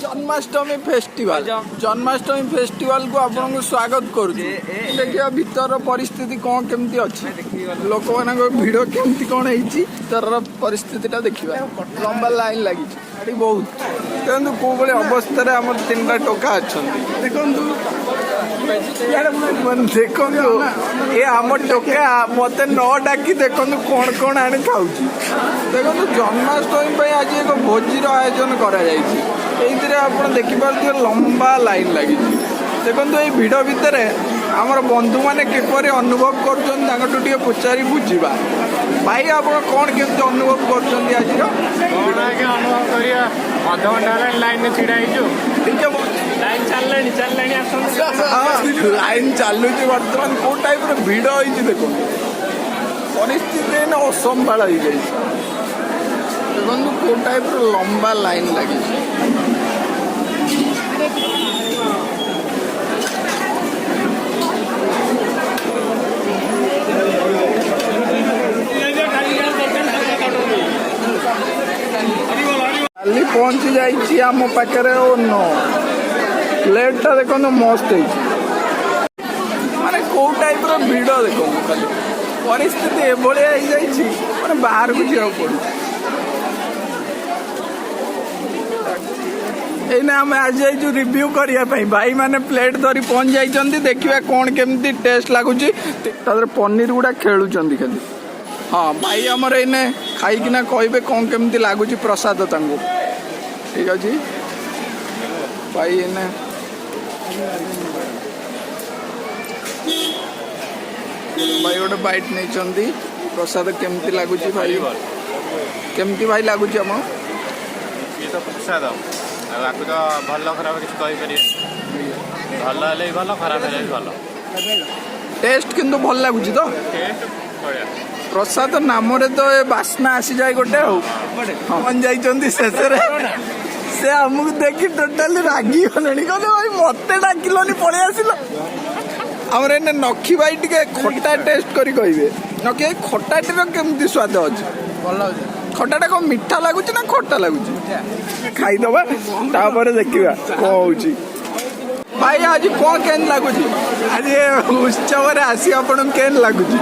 Janmashtami festival, Janmashtami ଫେଷ୍ଟିଭାଲକୁ ଆପଣଙ୍କୁ ସ୍ୱାଗତ କରୁଛୁ। ଦେଖିବା ଭିତରର ପରିସ୍ଥିତି କ'ଣ କେମିତି ଅଛି, ଲୋକମାନଙ୍କ ଭିଡ଼ କେମିତି କ'ଣ ହେଇଛି। ଭିତରର ପରିସ୍ଥିତିଟା ଦେଖିବା। ଲମ୍ବା ଲାଇନ୍ ଲାଗିଛି ଏଠି ବହୁତ। ଦେଖନ୍ତୁ କୋଉ ଭଳି ଅବସ୍ଥାରେ ଆମର ତିନିଟା ଟୋକା ଅଛନ୍ତି। ଦେଖନ୍ତୁ, ମାନେ ଦେଖନ୍ତୁ, ଏ ଆମ ଟୋକା ମତେ ନ ଡାକି ଦେଖନ୍ତୁ କଣ କଣ ଆଣି ଖାଉଛି। ଦେଖନ୍ତୁ, ଜନ୍ମାଷ୍ଟମୀ ପାଇଁ ଆଜି ଏକ ଭୋଜିର ଆୟୋଜନ କରାଯାଇଛି। ଏଇଥିରେ ଆପଣ ଦେଖିପାରୁଥିବେ ଲମ୍ବା ଲାଇନ୍ ଲାଗିଛି। ଦେଖନ୍ତୁ, ଏଇ ଭିଡ଼ ଭିତରେ ଆମର ବନ୍ଧୁମାନେ କିପରି ଅନୁଭବ କରୁଛନ୍ତି, ତାଙ୍କଠୁ ଟିକେ ପଚାରି ବୁଝିବା। ଭାଇ, ଆପଣ କଣ କେମିତି ଅନୁଭବ କରୁଛନ୍ତି ଆଜିର? କଣ ଆଜ୍ଞା ଅନୁଭବ କରିବା? ଅଧଘଣ୍ଟା ହେଲାଣି ଲାଇନରେ ଛିଡା ହେଇଛୁ। ଟିକେ ଲାଇନ ଚାଲିଲାଣି, ଚାଲିଲାଣି, ଆସନ୍ତୁ। ଲାଇନ୍ ଚାଲୁଛି ବର୍ତ୍ତମାନ। କୋଉ ଟାଇପର ଭିଡ଼ ହେଇଛି ଦେଖନ୍ତୁ। ପରିସ୍ଥିତି ଏଇନା ଅସମ୍ଭାଳ ହେଇଯାଇଛି। ଦେଖନ୍ତୁ କୋଉ ଟାଇପର ଲମ୍ବା ଲାଇନ୍ ଲାଗିଛି। କାଲି ପହଞ୍ଚି ଯାଇଛି ଆମ ପାଖରେ। ଓ ନୋ, ପ୍ଲେଟଟା ଦେଖନ୍ତୁ, ମସ୍ତ ହେଇଛି। ମାନେ କୋଉ ଟାଇପର ଭିଡ଼ ଦେଖନ୍ତୁ ଖାଲି। ପରିସ୍ଥିତି ଏଭଳିଆ ହେଇଯାଇଛି, ମାନେ ବାହାରକୁ ଯିବାକୁ ପଡୁଛି। ଏଇନା ଆମେ ଆଜି ଯାଇଛୁ ରିଭ୍ୟୁ କରିବା ପାଇଁ। ଭାଇମାନେ ପ୍ଲେଟ୍ ଧରି ପହଞ୍ଚି ଯାଇଛନ୍ତି। ଦେଖିବା କ'ଣ କେମିତି ଟେଷ୍ଟ ଲାଗୁଛି। ତା ଦେହରେ ପନିର ଗୁଡ଼ା ଖେଳୁଛନ୍ତି ଖାଲି। ହଁ ଭାଇ, ଆମର ଏଇନେ ଖାଇକିନା କହିବେ କ'ଣ କେମିତି ଲାଗୁଛି ପ୍ରସାଦ ତାଙ୍କୁ। ଠିକ ଅଛି ଭାଇ, ଏଇନେ ଭାଇ ଗୋଟେ ବାଇଟ୍ ନେଇଛନ୍ତି। ପ୍ରସାଦ କେମିତି ଲାଗୁଛି ଭାଇ? କେମିତି ଭାଇ ଲାଗୁଛି ଆପଣ? ଇଏ ତ ପ୍ରସାଦ, ଆଉ ଆକୁ ତ ଭଲ ଖରାପ କିଛି କହିପାରିବେନି। ଭଲ ହେଲେ ବି ଭଲ, ଖରାପ ହେଲେ ବି ଭଲ। ଟେଷ୍ଟ କିନ୍ତୁ ଭଲ ଲାଗୁଛି ତ? ଟେଷ୍ଟ ବଢ଼ିଆ। ପ୍ରସାଦ ନାମରେ ତ ଏ ବାସ୍ନା ଆସିଯାଏ ଗୋଟେ। ଆଉ ହଁ, ଯାଇଛନ୍ତି ଶେଷରେ। ସେ ଆମକୁ ଦେଖି ଟୋଟାଲି ରାଗି ଗଲେଣି। କହିଲେ, ଭାଇ ମତେ ଡାକିଲନି, ପଳେଇ ଆସିଲ। ଆମର ଏଇନେ ନଖି ଭାଇ ଟିକେ ଖଟା ଟେଷ୍ଟ କରି କହିବେ। ନଖି ଭାଇ, ଖଟାଟିର କେମିତି ସ୍ୱାଦ ଅଛି? ଭଲ ଲାଗୁଛି। ଖଟାଟା କଣ ମିଠା ଲାଗୁଛି ନା ଖଟା ଲାଗୁଛି? ଖାଇଦବା, ତାପରେ ଦେଖିବା କଣ ହଉଛି। ଭାଇ, ଆଜି କଣ କେମିତି ଲାଗୁଛି? ଆଜି ଏ ଉତ୍ସବରେ ଆସି ଆପଣଙ୍କୁ କେମିତି ଲାଗୁଛି?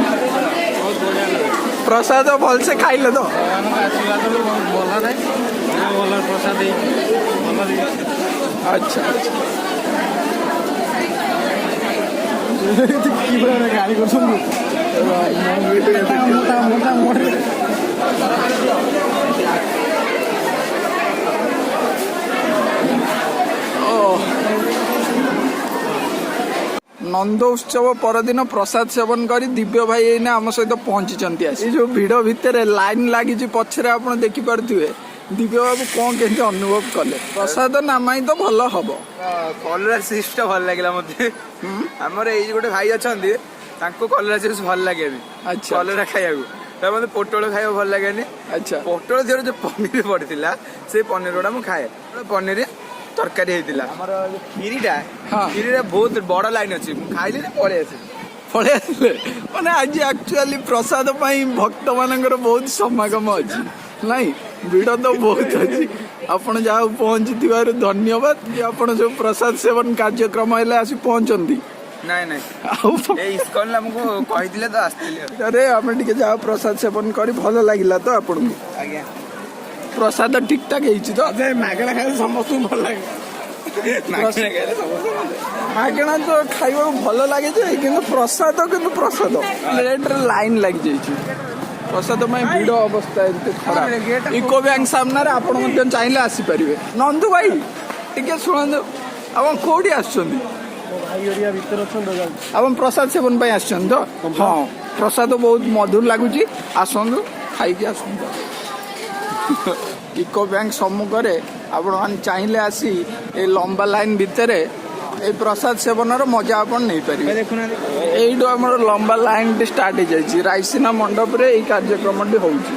ପ୍ରସାଦ ଭଲସେ ଖାଇଲେ ତ? ଭଗବାନଙ୍କ ଆଶୀର୍ବାଦରୁ ବହୁତ ଭଲରେ, ଭଲ ପ୍ରସାଦ ହେଇଛି, ଭଲ ଦେଇଛି। ଆଚ୍ଛା। କି ଗାଳି କରୁଛନ୍ତି? ମୋଟା ମୋଟା। ଓ ନନ୍ଦ ଉତ୍ସବ ପରଦିନ ପ୍ରସାଦ ସେବନ କରି ଦିବ୍ୟ ଭାଇ ଏଇନା ଆମ ସହିତ ପହଞ୍ଚିଛନ୍ତି ଆସି। ଏଇ ଯୋଉ ଭିଡ଼ ଭିତରେ ଲାଇନ ଲାଗିଛି ପଛରେ ଆପଣ ଦେଖିପାରୁଥିବେ। ଦିବ୍ୟ ବାବୁ, କଣ କେମିତି ଅନୁଭବ କଲେ? ପ୍ରସାଦ ନାମାଇ ତ ଭଲ ହବ। କଲରା ଚିପ୍ସ ଟା ଭଲ ଲାଗିଲା ମତେ। ଆମର ଏଇ ଗୋଟେ ଭାଇ ଅଛନ୍ତି, ତାଙ୍କୁ କଲରା ଚିପ୍ସ ଭଲ ଲାଗେନି। କଲରା ଖାଇବାକୁ ତା ମତେ ପୋଟଳ ଖାଇବାକୁ ଭଲ ଲାଗେନି। ପୋଟଳ ଦେହରେ ଯୋଉ ପନିର ପଡିଥିଲା, ସେଇ ପନିର ଗୁଡା ମୁଁ ଖାଏ। ପନିର ତରକାରୀ ହେଇଥିଲା। ଆମର ଯୋଉ କ୍ଷୀରିଟା, କ୍ଷୀରିଟା ବହୁତ ବଡ ଲାଇନ ଅଛି। ମୁଁ ଖାଇଲିନି, ପଳେଇ ଆସିଲି। ପଳେଇ ଆସିଲେ। ମାନେ ଆଜି ଆକ୍ଚୁଆଲି ପ୍ରସାଦ ପାଇଁ ଭକ୍ତ ମାନଙ୍କର ବହୁତ ସମାଗମ ଅଛି ନାଇଁ? ଭିଡ଼ ତ ବହୁତ ଅଛି। ଆପଣ ଯାହା ପହଞ୍ଚିଥିବାରୁ ଧନ୍ୟବାଦ ଯେ ଆପଣ ସବୁ ପ୍ରସାଦ ସେବନ କାର୍ଯ୍ୟକ୍ରମ ହେଲେ ଆସି ପହଞ୍ଚନ୍ତି। ନାଇଁ ନାଇଁ। ଆଉ ଏଇ ଇସ୍କନ ଆମକୁ କହିଥିଲେ ତ ଆସିଥିଲି ଆଉ। ଆରେ, ଆମେ ଟିକେ ଯାହା ପ୍ରସାଦ ସେବନ କରି ଭଲ ଲାଗିଲା ତ ଆପଣଙ୍କୁ? ଆଜ୍ଞା। ପ୍ରସାଦ ଠିକ ଠାକ ହେଇଛି ତ? ମାଗଣା ଖାଇଲେ ସମସ୍ତଙ୍କୁ ଭଲ ଲାଗେ। ମାଗଣା ଖାଇଲେ ସମସ୍ତଙ୍କୁ ଭଲ ଲାଗେ। ମାଗଣା ତ ଖାଇବାକୁ ଭଲ ଲାଗେ ଯେ, କିନ୍ତୁ ପ୍ରସାଦ, କିନ୍ତୁ ପ୍ରସାଦ ପ୍ଲେଟରେ ଲାଇନ ଲାଗିଯାଇଛି ପ୍ରସାଦ ପାଇଁ। ଭିଡ଼ ଅବସ୍ଥା ଏମିତି ଖରାପ। ୟୁକୋ ବ୍ୟାଙ୍କ ସାମ୍ନାରେ ଆପଣ ମଧ୍ୟ ଚାହିଁଲେ ଆସିପାରିବେ। ନନ୍ଦୁ ଭାଇ, ଟିକେ ଶୁଣନ୍ତୁ, ଆପଣ କୋଉଠି ଆସୁଛନ୍ତି? ଭାଇ ହେରିକା ଭିତରେ ଅଛନ୍ତି ତ। ଆପଣ ପ୍ରସାଦ ସେବନ ପାଇଁ ଆସିଛନ୍ତି ତ? ହଁ, ପ୍ରସାଦ ବହୁତ ମଧୁର ଲାଗୁଛି। ଆସନ୍ତୁ, ଖାଇକି ଆସନ୍ତୁ। ୟୁକୋ ବ୍ୟାଙ୍କ ସମ୍ମୁଖରେ ଆପଣମାନେ ଚାହିଁଲେ ଆସି ଏଇ ଲମ୍ବା ଲାଇନ ଭିତରେ ଏଇ ପ୍ରସାଦ ସେବନର ମଜା ଆପଣ ନେଇପାରିବେ। ଦେଖୁନାହାନ୍ତି। ଏଇଠୁ ଆମର ଲମ୍ବା ଲାଇନଟି ଷ୍ଟାର୍ଟ ହେଇଯାଇଛି। ରାଇସିନା ମଣ୍ଡପରେ ଏଇ କାର୍ଯ୍ୟକ୍ରମଟି ହଉଛି।